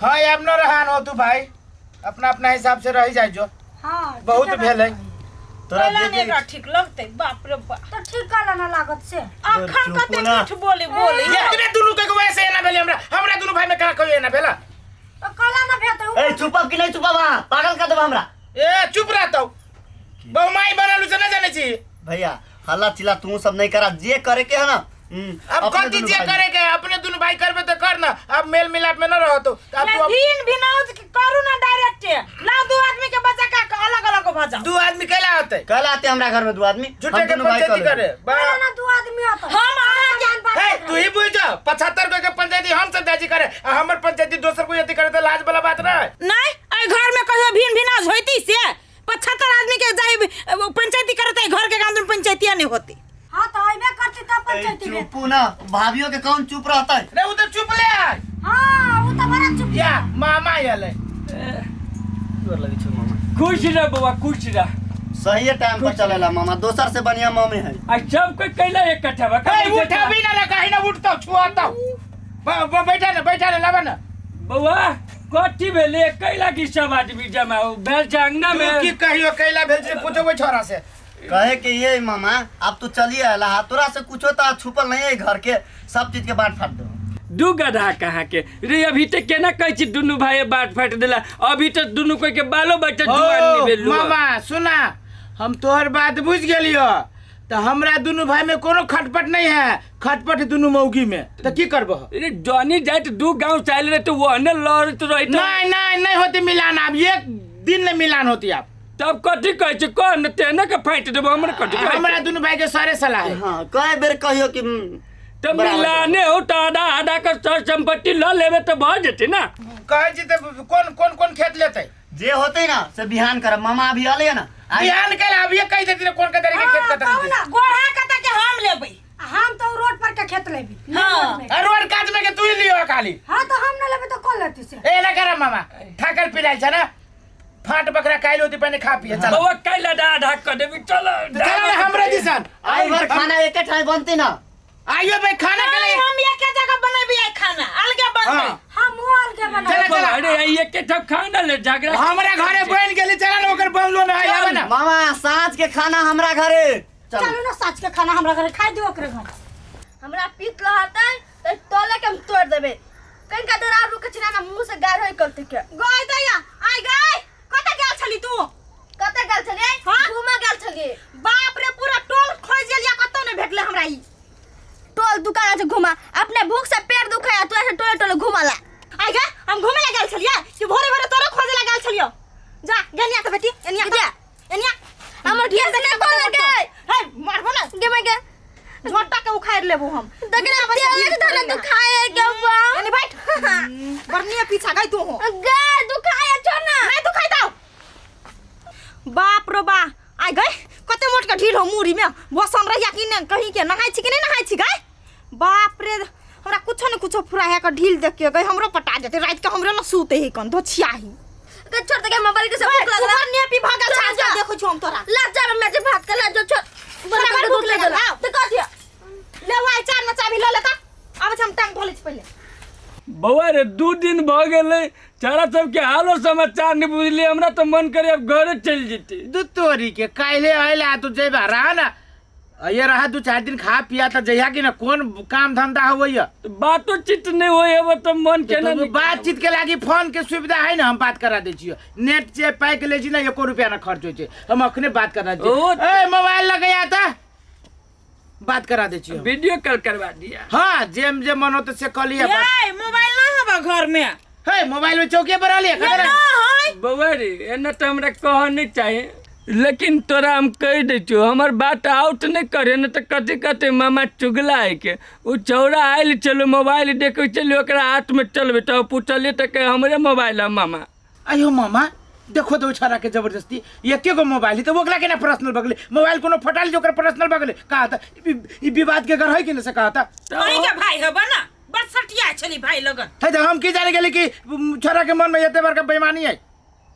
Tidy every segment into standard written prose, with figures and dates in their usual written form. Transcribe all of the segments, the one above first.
हाँ अब न रहन हो तू भाई, अपना अपना हिसाब से रही जाय जो। हाँ, बहुत ठीके भेलै। बात कहली। तोरा कैला जे ने एकरा ठीक लगतै, बाप रे बाप। तऽ ठीक कहला ना लागत से। अखन चुप कते ना। मीठ बोली बोली। एकरे दुनू के वैसे एना भेलै, हमरा हमरा दुनू भाई में कहाँ कहियो एना भेला? तऽ कहला ना भेतै उ। ए चुपब कि नहीं चुपब? अहाँ पागल कर देब हमरा। ए चुप रहतौ, बहुमाई बनल से न जानै छी। भैया हल्ला चिल्ला तू सब नहीं करा, जे करे के है ना अब अपने कथी दुनू जे भाई। करे के है, अपने दुनू भाई करबे तो कर ना, अब मेल मिलाप में न रहतो तो अब तू भिन भिनाउज के करू ना डायरेक्ट, लाओ दू आदमी के बचा के अलग अलग भऽ जाओ। दू आदमी कैला होतै? कल आते हमरा घर में दू आदमी, झूठे हम के दुनू भाई पंचायती कऽ करे। लेबै। कहला ना दू आदमी होतै। हम अहाँ के सामान बांट हे के तू ही बुझ जा, 75 गो के पंचायती हम सब दाजी करे आ हमर पंचायती दोसर कोई अथी करे तो लाज वाला बात ना है। नहीं, एहि घर में कहियो भिन भिनाउज होती से 75 आदमी के जाई पंचायती करते, घर के गांव में पंचायतिया नहीं होती। हाँ तो अइबे करती तब पंचायती में। चुपू ना, भाभियों के कौन चुप रहता है? रे उ तो चुप ले आय। हाँ उ तो बड़ा चुप। या मामा आयल है। गोर लगे छौ मामा। खुश रह बौआ, खुश रह। सही टाइम पर चलेला मामा, दोसर से बढ़िया मामे है। आ सब कोई कैला इकट्ठा बा? ए उठा भी ना, कहीं ना उठतो छुआतो। बैठा ना, बैठा ना, लावा ना। बौआ कथी भेलै? कैला की सब आदमी जमा हो भेल छै अंगना तू में? की कहियो कैला भेल छै पूछबै छोरा से। कहे के ये मामा अब तू चलिए आला, हाँ, तोरा से कुछो तो छुपल नहीं है, घर के सब चीज के बांट फाट दो। दू गधा कहाँ के रे? अभी तो केना कहै छी दुनू भाई बांट फाट देला, अभी तो दुनू कोई के बालो बच्चा जुआन नहीं भेल। मामा सुना, हम तोहर बात बुझ गेलियो, तो हमरा दुनू भाई में कोनो खटपट नहीं है, खटपट दुनू मौगी में, तो की करबो? अरे जनी जात दू गांव चाल रहे तो वहने लड़त रही तो। नहीं नहीं नहीं होती मिलान, अब एक दिन नहीं मिलान होती अब। तब कथी कहै छी? कह न तेने के फाटि देबो, हमर कथी कहै छी? हमरा दुनू भाई के सारे सलाह है। हाँ कई बेर कहियो कि तऽ बराबर। मिलाने हो तऽ आधा आधा के सर संपत्ति लऽ लेबै तऽ भऽ जेतै ना। कहै छी तऽ कोन कोन कोन खेत लेतै? जे होते ना से बिहान करब मामा, अभी अले ना बिहान के अभी कहि देती कोन के तरीके खेत हाँ, कतऽ कहू लेतै। ना। गोढ़ा कतऽ के हम लेबै? हम तो रोड पर के खेत लेबी। हाँ। में। आ रोड कात में के तू ही लियो खाली। हाँ तो हम ना लेबे तो कौन लेती से? ए ना करब मामा, थाकल पिलाइ छ ना, फाट बकरा काइल होती पहिने खा पिए चल। बौआ काल्हि आधा आधा कऽ देबी, चल चल ना हमरे दिसन। आई भर खाना एके ठाई बनती ना। आइयो भाई खाना के लिए। हम एके जगह बनेबी आई खाना, अलगे बनतै। हाँ। हम वो अलगे बना। चला, चला। अरे आई एके ठाम खाना ले झगड़ा हमरा घरे बन गेली, चला ना ओकर बनलो ना आवे ना। मामा साँझ के खाना हमरा घरे। चल चलू ना साँझ के खाना हमरा घरे खाइ दियो ओकरे घर। हमरा पीत लहतै त तोले के हम तोड़ देबै। कनिका देर आर रुकै छी ना, मुंह से गार होय करतै के। गय दैया, आइ गय, कतऽ गेल छली तू? कतऽ गेल छलियै? हाँ? घूमऽ गेल छलियै। बाप रे, पूरा टोल खोज गेलियै, कतौ नहि भेटलै हमरा ई। टोल दुकान छै घुमा, अपने भूख से पेट दुखाय आ तू ऐसे टोले टोले घुमला। आइ गे, हम घूमे ला गेल छलियै कि भोरे भोरे तोरे खोजे ला गेल छलियौ? जा, गेनिया त बेटी, एनिया त, एनिया। हमर ढेर से नहि खोल गे। हे, मारबो ना। गे मैं गे। झोंटा के उखाड़ लेबो हम। दगना तेल के धरे दुखाए गे बा। एने बैठ। बरनिया पीछा गई तू हो। गे दुखाए छो ना। नहीं दुखाई दाओ। बाप रो बा, आइ गई कते मोट के ढील हो मुड़ी में बसन रहिया कि ने कहीं के नहाय छी कि नहीं नहाय छी गई। बाप रे, हमरा कुछो ने कुछो फुरा है के ढील देख के गई हमरो पटा जेते रात के, हमरो न सूते ही कन धोछियाही। के छोड़ दे के मोबाइल के सब भूख लागल। बरनिया पी भागल चल, छा जा। देखो छु हम तोरा। ला जा मैं जे भात के ला जो छोड़। तोरा बड़ा बड़ भूख भूख लागल। लागल, आओ। तो कह दिया। ले वाई चार में चाबी ल लेता, आबै छी हम टांग धो लै छी पहिले। बौआ रे 2 दिन भऽ गेलै, चारा सबके हालो समाचार नहीं बुझलियै, हमरा तऽ मन करे अब घरे चलि जेतै। दू तोरी के काल्हे अयला तू जेबा रहा ना, ये रहा 2-4 दिन खा पिया त जइहा कि ना, कोन काम धंधा होइया? बातो चित नहीं होय अब तऽ मन केना तो बातचीत के लागी फोन के सुविधा है ना, हम बात करा दै छियो। नेट से पाइ के लै छी ना, एको रुपया ना खर्च होइ छै, हम अखने बात करा दै ओ- छियो। ए मोबाइल लगैया त बात करा दै छियो। वीडियो कॉल करवा दिया। हाँ, जेम जे मन होते से कऽ लिअ बात। ए मोबाइल ना हबा घर में? हे मोबाइल में चौके पर रहलियै, ये कतऽ ना है। बौआ रे एना तऽ हमरा कहऽ नहीं चाही, लेकिन तोरा हम कहि दै छियौ हमर बात आउट नहीं करे न तऽ कथी कथी मामा चुगला है के उ चौरा आयल चलो मोबाइल देखै चलियो ओकरा हाथ में चलबे तऽ पूछलियै तऽ कहे हमरे मोबाइल है मामा। अयो मामा देखो तो छोरा के जबरदस्ती एके गो मोबाइल है तो ओकरा केना पर्सनल भगले मोबाइल कोनो फटाल जो ओकरा पर्सनल भगले कहा था ई विवाद के घर है कि न से कहा था। अहीं के भाई हबा ना, बड़ सटिया छली भाई लगन। है तो हम की जाने गेली कि छोरा के मन में एते बड़का बेईमानी है।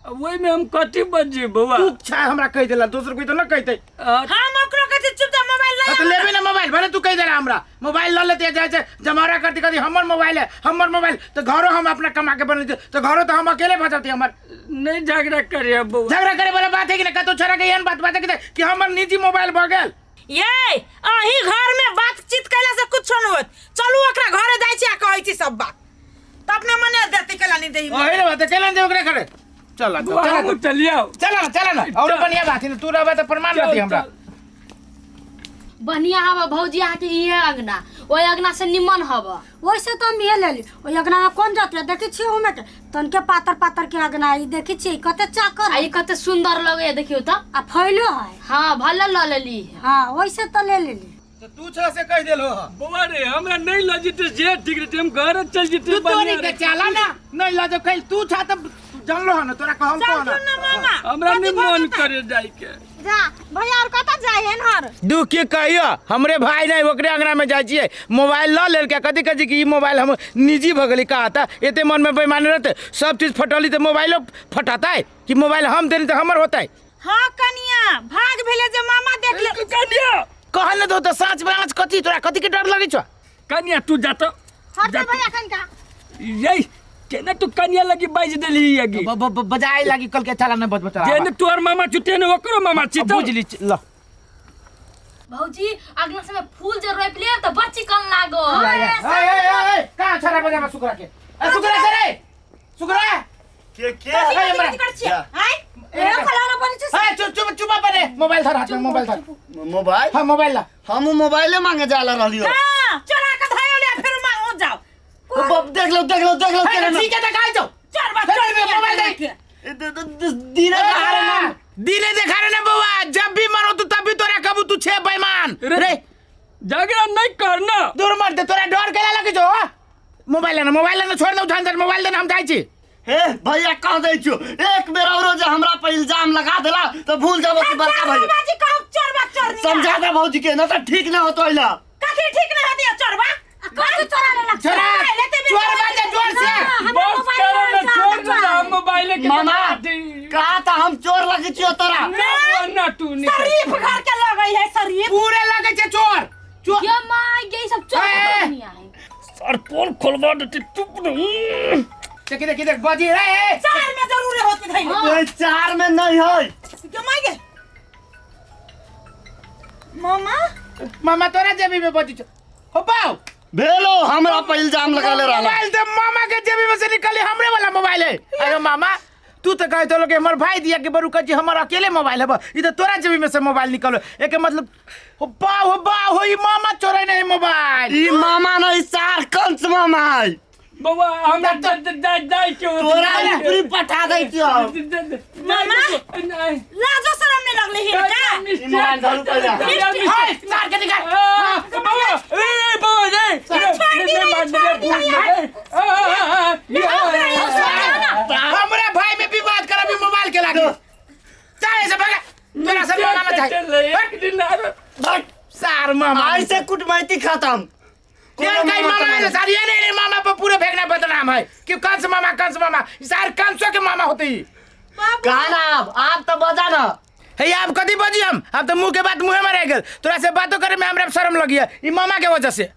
ओहि में हम कथी बजिए बौआ? तू छा हमरा कहि देला, दोसर कोई तो न कहिते। हम ओकरो कहै छी चुपचाप मोबाइल लए। तो लेबे ना मोबाइल, भले तू कह देला हमरा मोबाइल ल लेते जाय छै जमारा करती कदी हमर मोबाइल है, हमर मोबाइल तो घरो हम अपना कमा के बनल तो घरो तो हम अकेले बचती हमर। नहीं झगड़ा करिए बउआ। झगड़ा करे वाला बात है कि ना? कतो छोरा के एहन बात बात है कि हमर निजी मोबाइल भ गेल। ये अही घर में बातचीत कैला से कुछ न होत। चलू ओकरा घरे जाइ छी आ कहै छी सब बात, त अपने मने देते केला नहीं देही। ओही रे बात केला दे ओकरा घरे। चल बउआ चल हमहूँ चलिए आओ। चल ना, चल ना, और बढ़िया बात है तू रहबा त प्रमाण रहती हमरा। बढ़िया हवा भौजी अहाँ के इहे अंगना, ओहि अंगना से निमन हवा। वैसे तो हम ये ले ली, ओहि अंगना में कोन जात रहे देखै छियै ओमे के तनके पातर पातर के अंगना ई देखै छियै कते चाकर आ ई कते सुंदर लगैया देखियौ त। आ फैलो है। हाँ भले ल लेली। हाँ वैसे तो ले लेली। तो तू छला से कह देलो ह बउआ रे हमरा नहीं ल जेते जे ठीक रहते हम घर चल जेते। तू तोरी के चला ना नहीं ल जो कल तू छा त जानलो ह ना तोरा कहम को ना। मामा हमरा नहीं मन करे जाय के। जा भैया और कत जाय हन हर दू के कहियो हमरे भाई नहीं ओकरे अंगना में जाय छियै मोबाइल ल लेल के कथी कथी कि ई मोबाइल हम निजी भ गेली का आता एते मन में बेईमानी रहते सब चीज फटली त मोबाइलो फटाता कि मोबाइल हम देनी त हमर होतै। हां कनिया भाग भेले जे मामा देख ले। कनिया कहल न दो त साँच बाँच कथी तोरा कथी के डर लगै छौ? कनिया तू जा त हट जा भैया कनिका। यही केना तू कनिया लगी बाज देली यगी बजाए लगी कल के चला न बज बता जेने तोर मामा छु तेने ओकरो मामा छी बुझ ली ल। भौजी अगला समय फूल जे रोप ले त बच्ची कन लागो। ए ए ए का छरा बजामा सुकरा के ए सुकरा से रे सुकरा के के हाय ए खलाना बनी छै। ए चुप चुप चुप बने मोबाइल धर हाथ में मोबाइल धर। मोबाइल? हां मोबाइल ला। हम मोबाइले मांगे जाला रहलियो। हां चोरा के धइयो ले फिर मांगो जाओ। बाप देख लो देख लो देख लो केना ठीक है दिखाई जाओ। चोर बा चोर मोबाइल दे दिने देखा रे ना दिने देखा रे ना बउआ जब भी मरो तू तब भी तोरा कबू तू छे बेईमान रे। झगड़ा नहीं करना दूर मर दे तोरा डर केला लगे जो। मोबाइल लेना मोबाइल लेना छोड़ दे उठान दे मोबाइल देना हम जाय छी। हे भैया कह दै छियो एक बेर औरो जे हमरा पर इल्जाम लगा देला तो भूल जाबो कि बड़का भैया बाजी कहब चोरबा चोरनी समझा दे भौजी के ना त ठीक ना होतो अइला। कथी ठीक ना होती चोरबा? कथी चोरा लेलक? चोरा चोरबा जे जोर से बस करो ना छोड़ दे हम मोबाइल के मामा कहा त हम चोर लगे छियो तोरा। ना ना तू नहीं शरीफ घर के लगै है शरीफ पूरे लगे छै चोर चोर। ये मां ये सब चोर दुनिया है। सर पोल खोलवा देते चुप रह। देखी देखी देख बाजी रे चार में जरूर होती थई। ए चार में नहीं है क्यों माई गे मामा मामा तोरा जेबी में बजी हो पाओ भेलो हमरा पर इल्जाम लगा ले रहला। मोबाइल ते मामा के जेबी में से निकली हमरे वाला मोबाइल है। अरे मामा तू तो कहे तो लोग हमर भाई दिया के बरू कजी हमर अकेले मोबाइल है ई तो तोरा जेबी में से मोबाइल निकलो एके मतलब हो बाओ हो ई मामा चोरे नहीं मोबाइल। ई मामा नहीं सार कंस मामा है बउआ हमरा जाय जाय के तोरा ऊपरी पठा दै छियो। मामा लाजो शरम नहीं लगले हे का ई मोबाइल धरू पहिले। हाय सार के निकाल। बउआ ए बउआ रे हमरा भाई में विवाद करबी मोबाइल के लागी चाहे से भगा तोरा से मामा ना चाहे एक दिन भाग सार मामा ऐसे कुटमैती खत्म। यार कहीं मामा है सार ये नहीं मामा पर पूरे फेंकना बदनाम है कि कंस मामा सार कंसों के मामा होते ही कहा ना आप तो बजा ना हे आप कदी बजी हम अब तो मुंह के बात मुंह में रह गेल तोरा से बातों करे में हमरा शर्म लगी है ई मामा के वजह से।